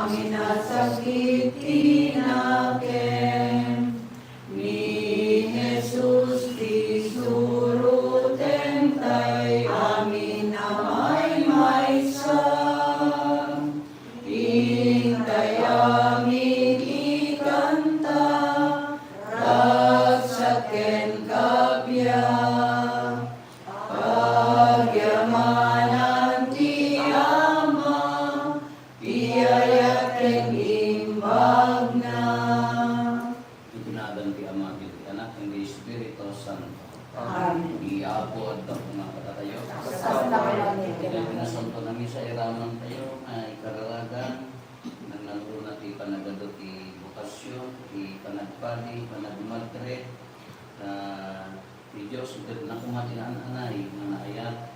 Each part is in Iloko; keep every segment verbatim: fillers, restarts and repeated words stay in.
Minasakit ti nakem. Ni Jesus ti suroten tay amin a maymaysa. Intay amin ikanta, ragsak ken kappia. Pagyamanan ti Ama, ti ayat ken imbagna. Iti nagan ti Ama, ken ti Anak, ken ti Espiritu Santo. Amen. Ni Apo, adda koma kadatayo. Kasta met laeng. Iti nasantoan a misa, iraman tayo nga ikararagan, nangnangruna ti panagadu ti bokasyon, ti panagpadi, panagmadre, ah, Ti Dios ket nakuma ti naan-anay nga naayat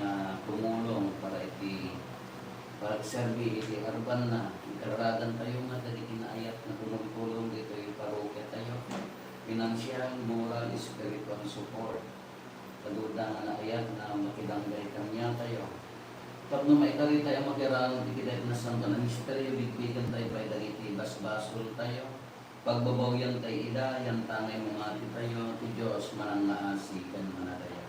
nga tumulong para iti pagserbi iti arbanna. Ikararagantayo nga dagiti naayat nga tumultulong ditoy parokiatayo, financial, moral, spiritual support. Kaduda nga naayat nga makidanggay kaniatayo. Tapno maikaritay a makiranod iti dayta a nasantoan a misterio, bigbigentayo pay dagiti basbasoltayo. Pagbabawian tay ida, yantangay mo nga ti tayo, ti Dios manangngaasi ken manadaya.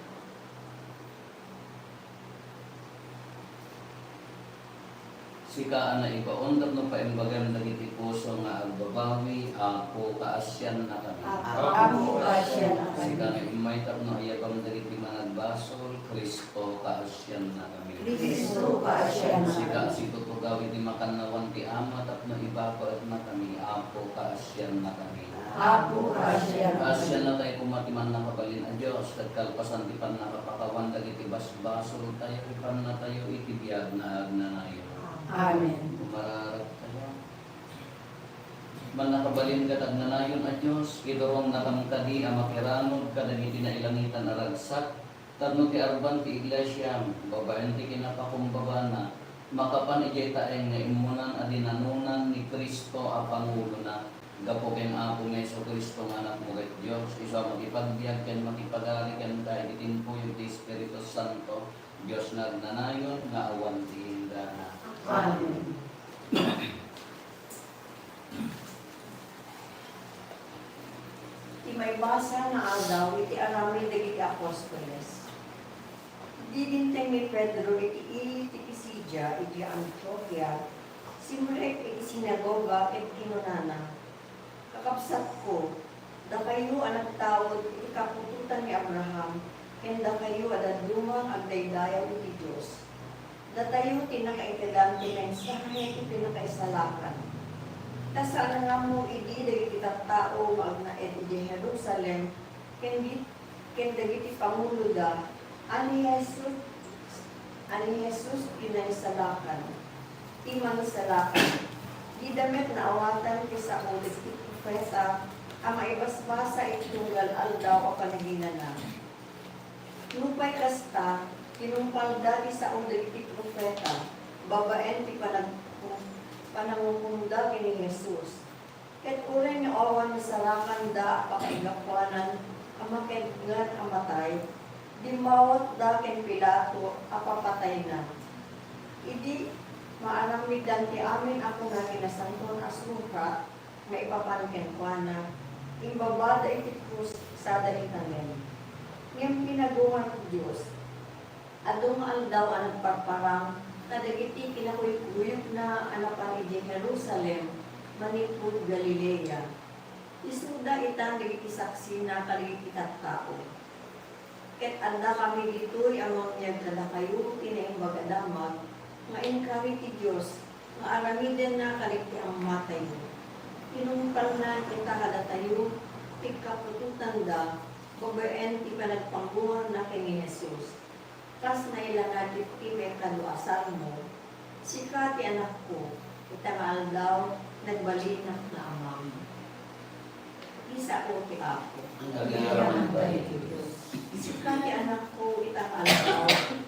Sika a naibaon tapno paimbagam dagiti puso nga agbabawi, Apo, kaasiannakami. Apo, kaasiannakami. Sika nga immay tapno ayabam dagiti managbasol, Cristo, kaasiannakami. Cristo, kaasiannakami. Sika a situtugaw iti makannawan ti Ama tapno ibabaetnakami, Apo, kaasiannakami. Apo, kaasiannakami. Kaasiannatayo koma ti Mannakabalin a Dios, ket kalpasan ti pannakapakawan dagiti basbasoltayo, ipannatayo iti biag nga agnanayon. Amen. Umararagtayo. Mannakabalin ket agnanayon a Dios, idurongnakan kadi a makiranod kadagiti nailangitan a ragsak, tapno ti arban ti Iglesiam, babaen ti kinapakumbabana, makapan idiay taeng nga immunan a dinanonan ni Cristo a Pangulona, gapu ken Apomi Jesu-Cristo nga Anakmo ket Dios, isu a makipagbiag ken makipagari kenka iti timpuyog ti Espiritu Santo, Dios nga agnanayon nga awan ti inggana. Amen. Ti maibasa nga aldaw iti aramid dagiti apostoles. Idi dimteng ni Pedro iti ili ti Pisidia idiay Antiokia, simrek iti sinagoga ket kinunana, "Kakabsatko, dakayo a nagtaud iti kaputotan ni Abraham, ken dakayo a dadduma nga agdaydayaw iti Dios. Datayo ti nakaitedan ti mensahe iti nakaisalakan. Ta saan nga ammo idi dagiti tattao nga agnaed idiay Jerusalem ken di-, ken dagiti panguloda a ni Jesus, a ni Jesus ti naisalakan, ti mangisalakan. Dida met naawatan ti sao dagiti profeta a maibasbasa iti tunggal Aldaw a Panaginana." Nupay kasta, tinungpalda ti sao dagiti profeta babaen ti panag-, panangukomda ken ni Jesus. Ket uray nga awan nasalakanda a pakaigapuanan a maketnget a matay, dimmawatda ken Pilato a papatayna. Idi maaramiddan ti amin a kuna ti Nasantoan a Surat, maipapan kenkuana, imbabada iti krus sada itanem. Ngem pinagungar ti Dios. Adu nga aldaw a nagparparang kadagiti kinakuykuyogna a napan idiay Jerusalem manipud Galilea. Isuda itan dagiti saksina kadagiti tattao. Ket addakami ditoy a mangbiag kadakayo ti Naimbag a Damag nga inkari ti Dios nga aramidenna kadagiti amatayo. Tinungpalna ita kadatayo ti kaputotanda babaen ti panagpanggungarna ken ni Jesus. Kas nailana iti maikadua a Salmo, "Sika ti anakko, ita nga aldaw, nagbalinak nga amam." Isao ti Apo. Agyamanen tayo iti Dios. Sika ti anakko, ita nga aldaw,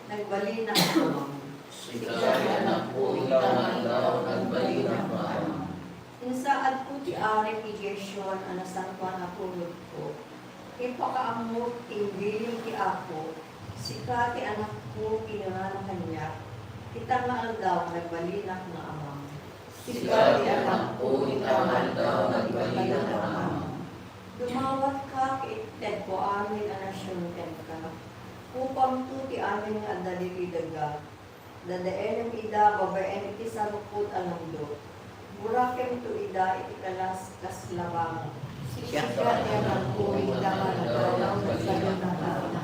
nagbalinak nga amam. Sika ti anakko, ita nga aldaw, nagbalinak nga amam. Insaadko ti Arik idiay Sion a nasantoan a tulodko. Ipakaammok ti imbilin ti Apo, "Sika ti anakko," kinunana kaniak, "Ita nga aldaw, nagbalinak nga amam." Sika ti anakko, ita nga aldaw, nagbalin a Ama. Dumawatka ket itedko amin a nasion kenka. Kupamto ti amin nga adda ditoy daga. Dadaelem ida babaen iti sarukod a langdo. Burakemto ida iti kalas kas labangon. Sika ti anakko, ita nga aldaw, nagbalin a Ama.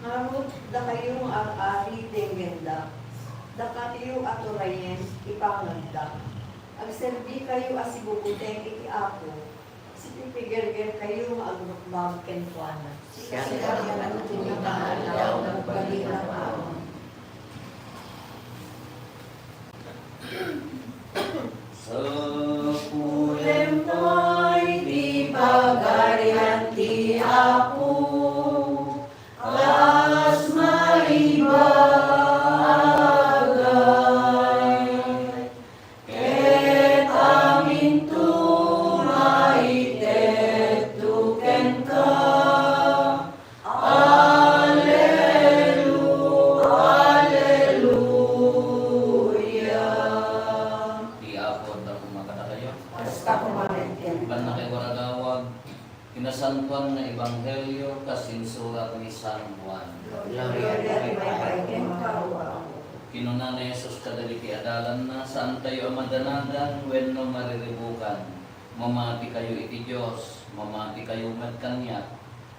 Ngarud, dakayo nga ar-ari, denggendak. Dakatyo a turayen, ipangagdak. Agserbikayo a sibubuteng iti Apo, sipipigergerkayo nga agrukbab kenkuana. Sika ti anakko, ita nga aldaw, nagbalin a Ama. Sapulem pay ti Pagarian ti Apo, kas maibagay, ket aminto maitedto kenka. Alleluia, alleluia. Ti Apo adda koma kadakayo. Kasta koma met kenka. Bannakayo a ragawag, ti nasantoan nga ebanghelio kas insurat ni San Juan. Gloria a Dios, kenka, O Apo. Kinuna ni Jesus kadagiti adalanna, saantayo a madanagan wenno mariribukan. Mamatikayo iti Dios, mamatikayo met kaniak.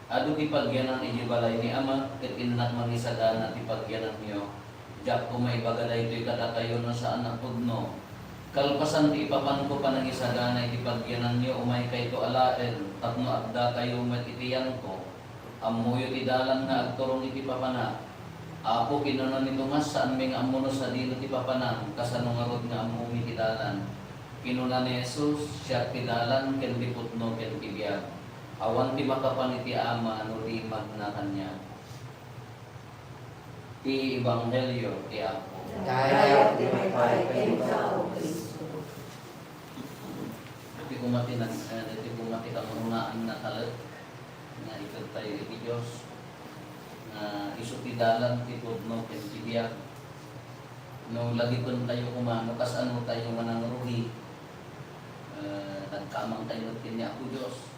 Adu ti pagyanan idiay balay ni Amak, ket innak mangisagana ti pagyananyo. Diak koma ibaga daytoy kadakayo no saan a pudno. Kalpasan ti ipapanko panangisagana iti pagyananyo, umaykayto alaen tapno addakayo met iti yanko. Ammoyo ti dalan nga agturong iti papanak. Apo, kinuna ni Tomas, saanmi nga ammo no sadino ti papanak, kasano ngarud nga ammomi ti dalan? Kinuna ni Jesus, siak ti dalan, ken ti pudno, ken ti biag. Awan ti makapan iti Ama no di magna kaniak. Ti Ebanghelio ti Apo. Dayag ti maipay kenka, O Cristo. Iti koma ti nag-, eh, iti koma ti kangrunaan nga talek nga ited tayo iti Dios, nga isu ti dalan, ti pudno, ken ti biag. No lagipentayo koma, no kasano tayo nga nangrugi, eh, nagkamang tayo ken ni Apo Dios.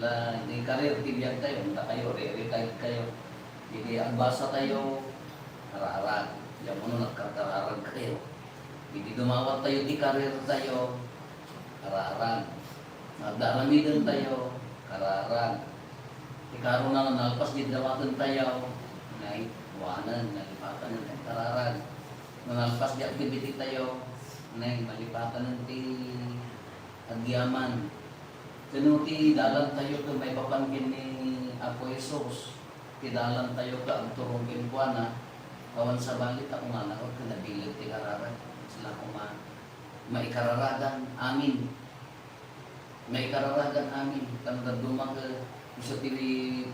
La, idi karir ti biag tayo, anta kayo, re-, retired kayo. Idi agbasa tayo, kararag. Diak ammo no nagkarkararag kayo. Idi dumawat tayo ti karir tayo, kararag. Adda aramiden tayo, kararag. Ti karuna, nalpas di dawaten tayo, nay, kuanen, nalipatanen, kararag. Nalpas di activity tayo, nay, malipatanen ti agyaman. Ken no ti dalan tayo ket maipapan ken ni Apo Jesus, ti dalan tayo ket agturong kenkuana, awan sabali ta kunana ket nabileg ti kararag. Sila koma maikararagan amin. Maikararagan amin. Ta no dadduma ket isu ti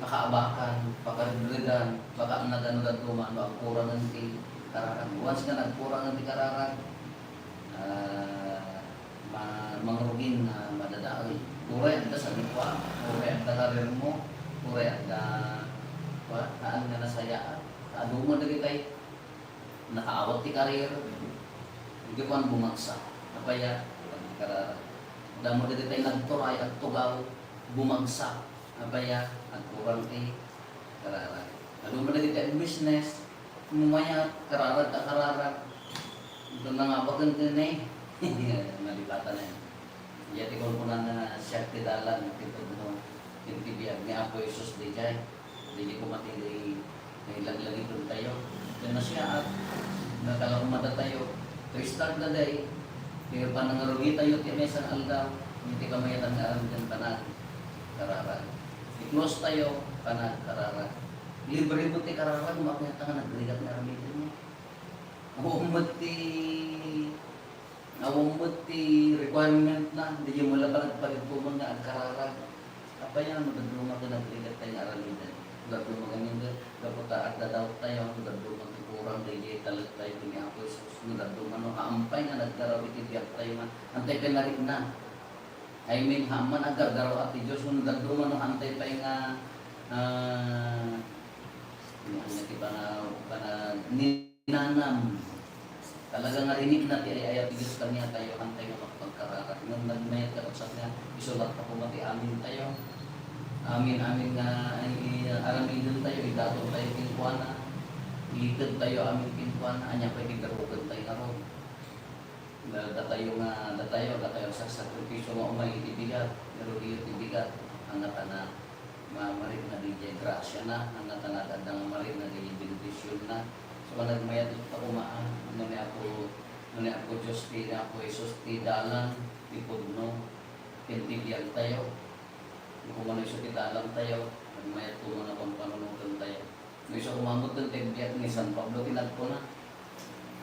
pakaabakan, pakaredredan, pakaannadan no dadduma no agkurangen ti kararag. Once nga nagkurangen ti kararag, ah, ma-, mangrugin nga madadael. Uray adda sanikuam, uray adda karirmo, uray adda, kua, haan nga nasayaat. Adu met dagitay nakaawat ti karir, idi kuan, bumagsak. Apay a? Kararag. Adda met dagitay nagturay, agtugaw, bumagsak. Apay a? Agkurang ti kararag. Adu met dagitay agbusiness, mayat, kararag a kararag. Ito na nga bagan din eh. Nalipatan na yun. Iya ti kunkunana nga siak ti dalan, ti pudno, ken ti biag ni Apo Jesus daydiay. Daydiay koma ti, eh, laglagipon tayo. Ken nasayaat, nakalaumada tayo. Restart na day. Ti panangarugi tayo ti maysa nga aldaw. Iti kamayatan nga aramiden, panag, kararag. I-close tayo, panag, kararag. Libre mo ti kararag, mapiat nga nagrigat nga aramiden mo. Awan met ti, awan met ti requirement na, di mo la panagparigkuman nga agkararag. Apay a no dadduma ket nagrigat tayo nga aramiden? Dadduma ngamin, gapu ta adda doubt tayo, no dadduma ti kurang daydiay talek tayo ken ni Apo Jesus, no dadduma no haampay nga nagdaraw iti biag tayo nga, antay pay narikna. I mean, haan man aggargaraw ti Dios, no dadduma no hantay pay nga, ah, ano ti pana-, pana-, ninanam. Talaga nga rinikna ti ay-ayat ti Dios kaniatayo, haantayo nga makapagkararag. Ngem nagmayat, kakabsat, nga isu latta koma ti amintayo. Amin-amin nga ay, i-, aramidentayo, idatontayo kenkuana, itedtayo amin kenkuana, ania pay ti darukentayo ngarud? Da-, datayo nga, datayo, datayo saksakripisio nga umay iti bigat, pero diyo ti bigat, angatan a ma-, maritna diay grasiana, angatan a adda nga maritna diay bendisionna. So, nagmayat ita koma, a, no ni Apo, no ni Apo Dios ti, ni Apo Jesus ti dalan, ti pudno, ken ti biagtayo. No koma no isu ti dalantayo, nagmayat koma nga pampanunotentayo. No isu koma met ti agbiag ni San Pablo, ti nagkuna,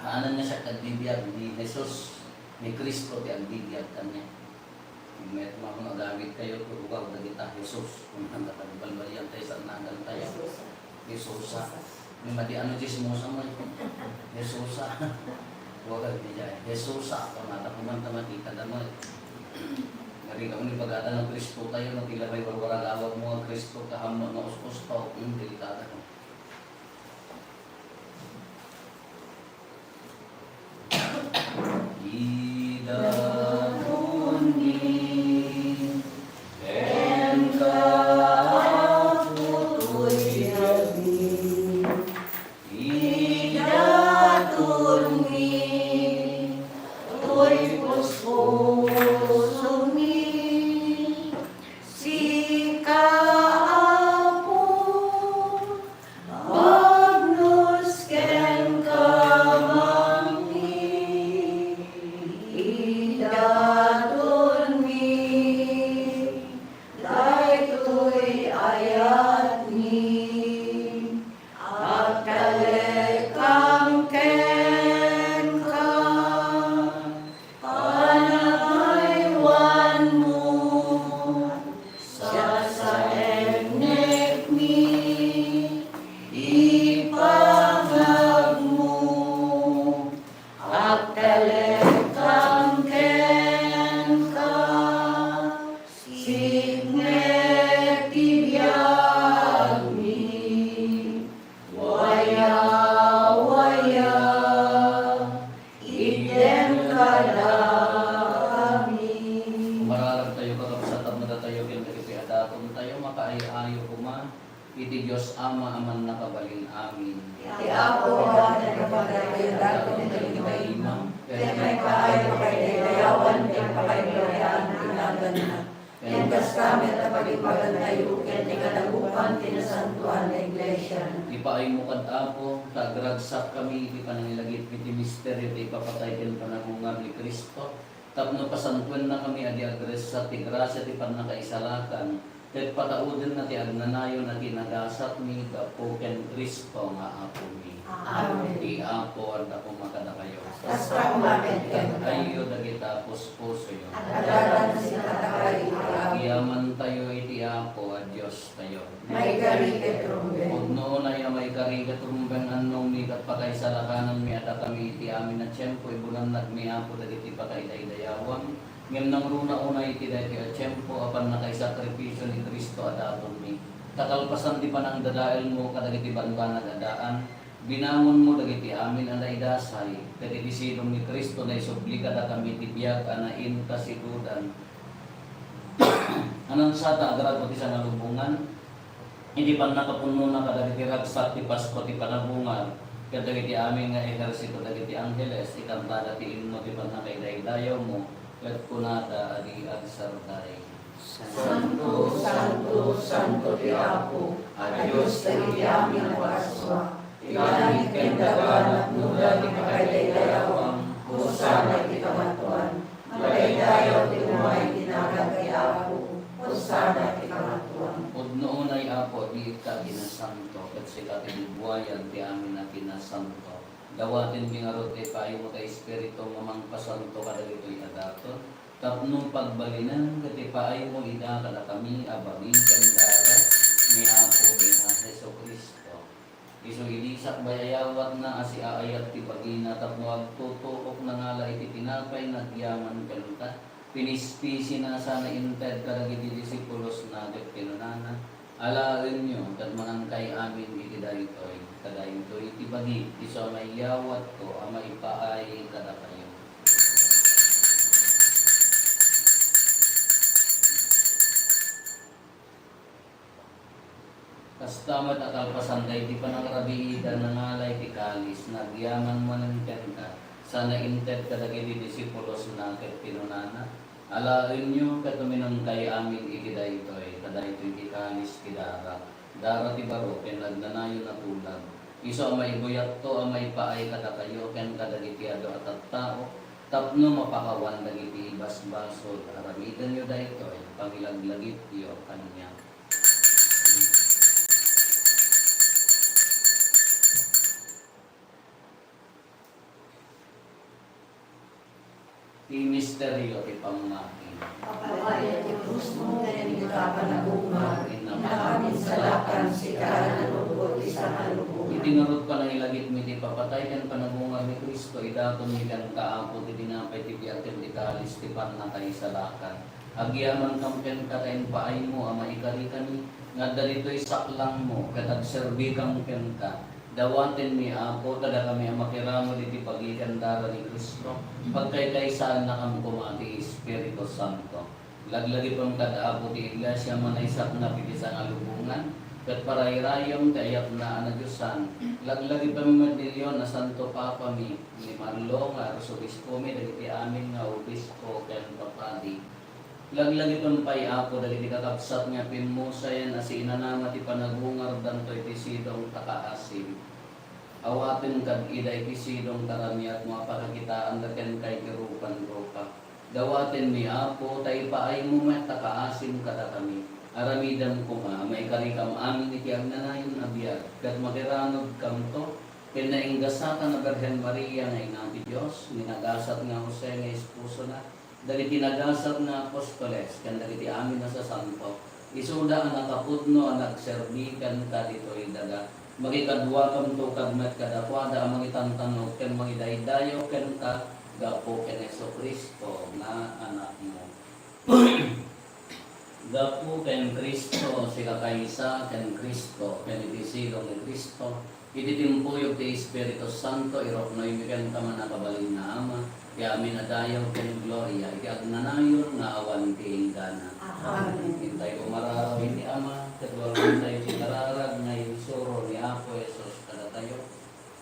haanan nga siak ti agbibiag, ni Jesus, ni Cristo ti agbibiag kaniak. Mayat koma no agawidkayo, turugaw dagita Jesus. Kunana, pagbalbaliantayo sa nagantayo. Jesus. Jesus. Ni madi ano, chismosa mo. Jesus. Wala diay. Jesus, kunana, koma ta makita da mo. Ngari kamo ni pagada nga Kristotayo, no ti labay warwaragawag mo nga Kristo, kaammo nga us-usto, hmm, delikada. Idatonmi kenka, Apo, toy biagmi. Idatonmi toy puspusomi. Sika, Apo, bagnos ken kamangmi, idatonmi daytoy ayatmi. Agtalekam kenka, panagaywanmo, sasaennekmi, ipangagmo, agtalekam kenka, sipnget ti biagmi. Waya, waya, itdem kadakami. Umararagtayo, kakabsat, tapno datayo ken dagiti adatontayo makaay-ayo koma iti Dios Ama a Mannakabalin-amin. Ti Apo awan ti pagdaydayaw dagiti imam, ket maikaayo pakaidayawan ken pakaigloriaan ti naganna. Ken kasta met a pagimbagantayo ken ti kadagupan ti nasantoan nga iglesia. Ipaaymo kad Apo, ta agragsakkami iti panangilagipmi ti misterio ti ipapatay ken panagungar ni Cristo, tapno pasantoennakami a di agressar ti grasia ti pannakaisalakan, ket pataudenna ti agnanayon a kinagasatmi gapu ken Cristo nga Apomi. Amen. Ti Apo adda koma kadakayo. Kasta koma ket kenka. Ayyo dagita puspusoyo. Adda kadakayo iti Apo. Agyamantayo iti Apo a Diostayo. Maikari ket rumbeng. Pudno unay a maikari ket rumbeng, annongmi ket pakaisalakananmi a dakami iti amin a tiempo, ibunannagmi, Apo, dagiti pakaidaydayawam. Ngem nangruna unay iti daytoy a tiempo a pannakaisakripisio ni Cristo a datonmi. Ta kalpasan ti panangdadaelmo kadagiti banbanag a daan, binangonmo dagiti amin a naidasay, ket iti sidong ni Cristo naisubli kadakami ti biag a nainkasidudan. Anan sa ta agrago ti sangalubongan, iti pannakapunona kadagiti ragsak ti Pasko ti panagungar, ket dagiti amin nga ehersito dagiti angheles, ikantada ti inno ti pannakaidaydayawmo, ket kunada a di agsardai. Santo, santo, santo ti Apo a Dios dagiti amin a parsua. Ti langit ken daga napnoda ti pakaidaydayawan. Hosanna iti kamatuan. Madaydayaw ti umay iti nagan ti Apo. Hosanna iti kamatuan. Pudno unay, Apo, a biit a kinasanto, ket sika ti bibuayan ti amin a kinasanto. Dawatenmi ngarud ti ipaaymo ti Espiritu nga mangpasanto kadagitoy a daton, tapno pagbalinen ket ipaaymo ida kadakami a bagi ken dara ni Apomi a Jesu-Cristo. Isu idi sakbay a yawatna a siaayat ti bagina tapno agtutuok nangala iti tinapay nga agyaman kenta, pinispisina sana inted kadagiti disipulosna ket kinunana, Alaenyo ket mangankay amin iti daytoy, ta daytoy ti bagi, isu a maiyawatko a maipaay kadakayo. Kasta met a kalpasan daydi panangrabiidan, nangala iti kalis, nagyaman manen kenka, sana inted kadagiti disipulosna ket kinunana, Alaenyo ket uminumkay amin iti daytoy, ta daytoy ti kalis ti dara, dara ti baro ken agnanayon a tulag. Isu a maibuyatto a maipaay kadakayo ken kadagiti adu a tattao tapno mapakawan dagiti basbasol. Aramidenyo daytoy, pangilaglagipyo kaniak. Ti misterio ti pammati. Papaay ti krusmo ken ti kapanagungar, innak amin salakan, sika a nanugod ti sangalubongan. Iti ngarud, panangilagipmi ti ipapatay ken panagungar ni Cristo, idatonmi kenka, Apo, ti tinapay ti biag ken ti kalis ti pannakaisalakan. Agyamankam kenka ta impaaymo a maikarikami nga adda ditoy saklangmo ket agserbikam kenka. Dawatenmi, Apo, ta dakami a makiramid iti bagi ken dara ni Cristo, pagkaykaysaannakam koma ti Espiritu Santo. Laglagipem kad, Apo, ti Iglesia a manaysaknap iti sangalubongan, ket parayrayem ti ayatna a nadiosan. Laglagipem met ni Leon a Santo Papami, ni Marlo nga Arsobispomi, dagiti amin nga obispo ken papadi. Laglagipem pay, Apo, dagiti kakabsat nga pimmusayen a siinanama ti panagungardanto iti sidong ta kaasim. Awaten kad ida iti sidong ta raniagmo a pakakitaanda kenka iti rupan rupa. Dawatenmi, Apo, ta ipaaymo met ta kaasim kadakami. Aramidem koma a maikarikam amin iti agnanayon a biag, ket makiranudkamto ken nainggasatan a Birhen Maria nga Ina ti Dios, ni nagasat nga Jose nga esposona, dagiti nagasat nga apostoles, ken dagiti amin a sasanto, isuda a nakapudno a nagserbi kenka ditoy daga. Makikaduakamto kad met kadakuada a mangitantannog ken mangidaydayaw kenka gapu ken Jesu-Cristo nga Anakmo. Gapu ken Cristo, sikakaysa ken Cristo, ken iti sidong ni Cristo, iti timpuyog ti Espiritu Santo, iruknoymi kenka, mannakabalin nga Ama, ti amin a dayaw ken gloria, iti agnanayon nga awan ti inggana. Amen. Intay umararaw iti Ama, ket walwaltayo ti kararag nga insuro ni Apo Jesus kadatayo.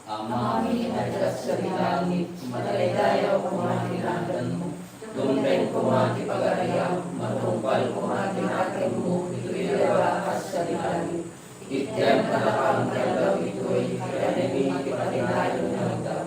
Amami nga adda sadi langit, madaydayaw koma ti naganmo. Dumteng koma ti pagariam, matungpal koma ti nakemmo, ditoy daga kas sadi langit. Itdem kadakam ti aldaw ditoy, ti anemi ti patinayon nga aldaw.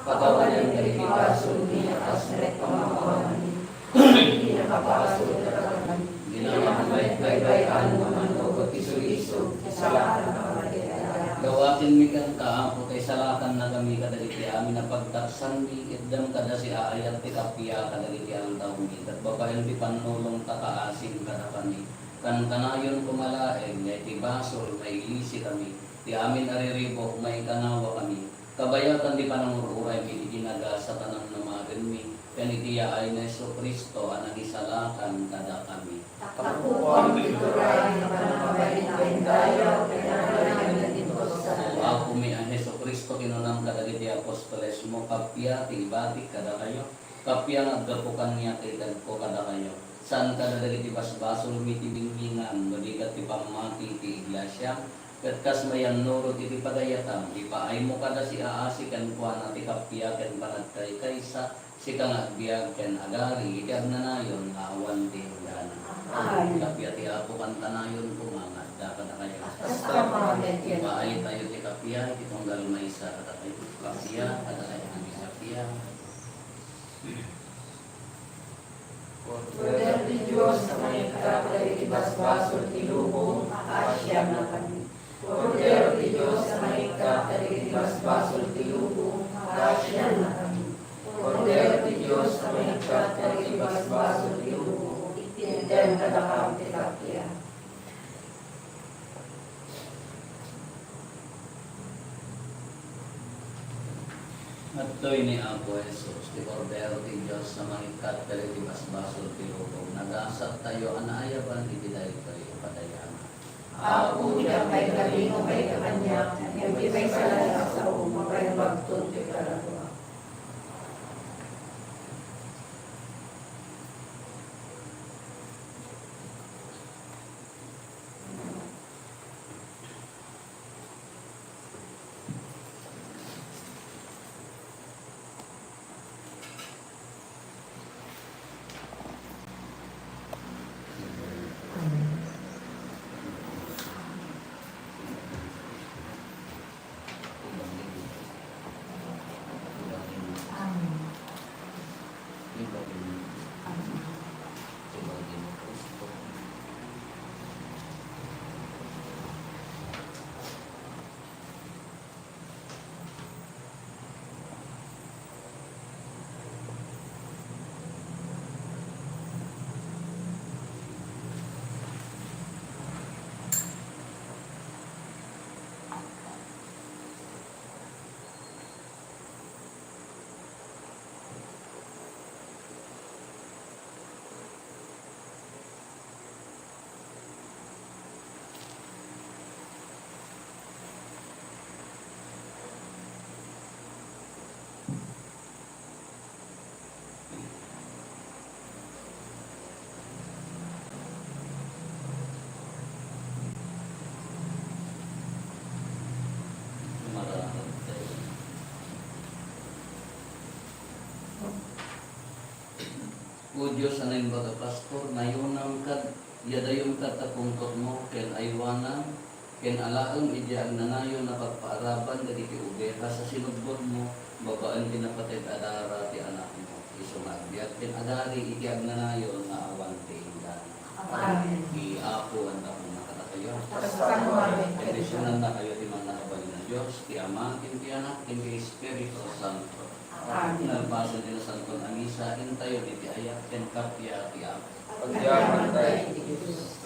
Pakawanem dagiti basolmi a kas met pamakawanmi. Dagiti nakabasol kadakami. Dina met baybay-an nga mannurot ti sulisog, isalakan a pagarian. Dawatenmi kenka, Apo, ta isalakannakami kadagiti amin a pagtaksanmi, itdem kada siaayat ti kappia kadagiti aldawmi, ket babaen ti pannulong ta kaasim kadakami. Kankanayon koma laeng nga iti basol, mailisikami, ti amin a riribuk, maikanawakami, kabayatan ti panangur-uraymi iti nagasat a namnamaenmi, ken iti yaay ni Jesu-Cristo a nangisalakan kadakami. Tapno awan ti turay nga pannakabalin a dayaw ken pagarian ti Dios. O Apomi a Jesu-Cristo, kinunam kadagiti apostolesmo, kappia ti ibatik kadakayo, kappia nga aggapu kaniak ti itedko kadakayo. Saan kada dagiti basbasolmi ti bingbingan, no di ket ti pammati ti Iglesia. Ket kas mayannurot iti pagayatam, ipaaymo kada siaasi kenkuana ti kappia ken panagkaykaysa, sika nga agbiag ken agari iti agnanayon nga awan ti inggana. Amen. Kappia ti Apo kankanayon koma nga adda kadakayo. Kasta met. Ipaaytayo ti kappia iti tunggal maysa kadakayo. Kappia kadakayo, kappia. Kordero ti Dios a mangikkat kadagiti basbasol ti lubong, kaasiannakami. Kordero ti Dios a mangikkat kadagiti basbasol ti lubong, kaasiannakami. Kordero ti Dios a mangikkat kadagiti basbasol ti lubong, itdem kadakam ti kappia. Adtoy ni Apo Jesus, ti Kordero ti Dios a mangikkat kadagiti basbasol ti lubong. Nagasattayo a naayaban iti daytoy a padayanan. Apo, diak maikari nga maikkan kaniak, ngem ti maisalakan a sao, mapaimbagton ti kararua. O Dios a naimbag a Pastor, nayonam kad, yadayom kad ta pungtotmo ken aywanam, ken alaem idiay agnanayon a pagpaaraban dagiti obeha a sinubbotmo babaen ti napateg a dara ti Anakmo. Isu nga agbiag ken agari iti agnanayon nga awan ti inggana. Amen. Ni Apo, andakon kadakayo. Kasta met. Bendisyonan dakayo ti mannakabalin a Dios, ti Ama, ken ti Anak, ken ti Espiritu Santo. Amen. Nalpasen ti Nasanton a Misa, intayon iti ayat ken kappia ti Apo. Agyaman tayo iti Dios.